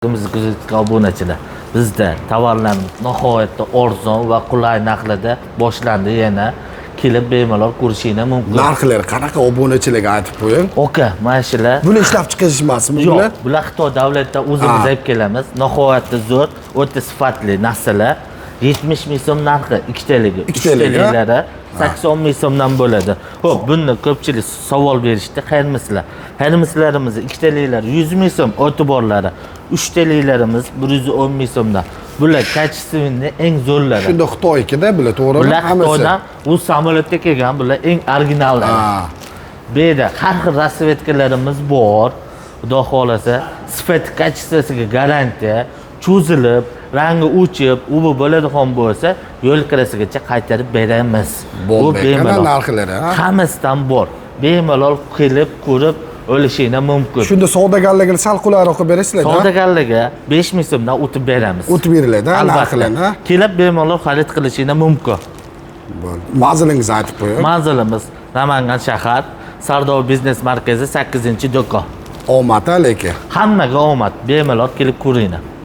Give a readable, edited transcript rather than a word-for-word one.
Bizni kuzatgan obunachilar, bizda tovarlarimiz nihoyatda arzon va qulay narxlarda boshlandi yana. Kelib bemalol ko'rishinglar mumkin. Narxlari qanaqa, obunachilarga aytib qo'ying. Oka, mana shular. Buni ishlab chiqarish emasmi Yo'q, bular? Bular Xitoy davlatidan o'zimiz olib kelamiz. Nihoyatda zo'r, o'ta sifatli narsalar. 70 ming so'm narxi ikkitaligi. Ikkitaligi, ha? Uchtaliklari 80 ming so'mdan bo'ladi. Xo'p, buni ko'pchilik savol berishdi. Qayermisizlar? Qayermisizlarimiz ikkitaliklari 100 ming so'm, o'tiborlari. Uchtaliklarimiz 110 ming so'mdan. Bular качественный, eng zo'rlari. Shunda Xitoykida bular, to'g'rimi? Bular Xitoydan, bu samolyotda kelgan, bular eng originallari. Bu yerda har xil расцветка larimiz bor. Xudo xohlasa, sifat качество siga garantiya, cho'zilib, rangi o'chib, u bu bo'ladigan bo'lsa, yo'l kirasigacha qaytarib beramiz. Bu Bomba ekan bemalol. Narxlari, ha? Hammasidan bor. Bemalol kelib, ko'rib olishinglar mumkin. Shunda savdogarlarga sal qulayroq qilib berasizlar, da? Savdogarlarga 5 ming so'mdan o'tib beramiz. O'tib beriladi, ha, Albatta. narxlarni, ha? Kelib bemalol xarid qilishinglar mumkin. Bo'ldi. Manzilingizni aytib qo'ying. Manzilimiz Namangan shahar, Sardoba biznes markazi, 8-do'kon. Omad, lekin. Hammaga omad. Bemalol kelib ko'ringlar.